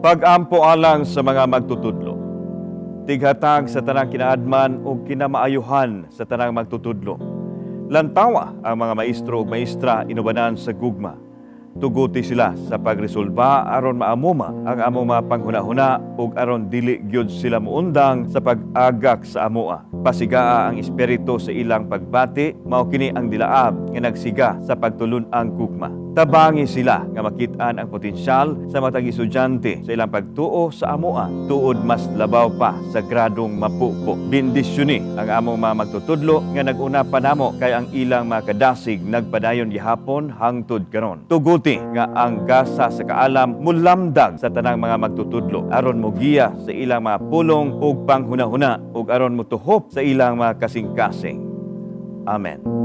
Pag-ampo alang sa mga magtutudlo. Tighatag sa tanang kinaadman ug kinamaayuhan sa tanang magtutudlo. Lantawa ang mga maestro ug maestra inubanan sa gugma. Tuguti sila sa pagresolba aron maamuma ang among mga panghuna-huna ug aron dili gyud sila muundang sa pag-agak sa amoa. Pasigaa ang espiritu sa ilang pagbati, mao kini ang dilaab nga nagsiga sa pagtulun-ang gugma. Tabangi sila nga makit-an ang potensyal sa matag estudyante sa ilang pagtuo sa amoa, tuod mas labaw pa sa gradong mapupo. Bendisyoni ang among mga magtutudlo nga nag-una pa namo kay ang ilang mga kadasig nagpadayon gihapon hangtod karon. Tuguti nga ang gasa sa kaalam mulamdag sa tanang mga magtutudlo aron mogiya sa ilang mga pulong ug panghunahuna ug aron motuhop sa ilang mga kasing-kasing. Amen.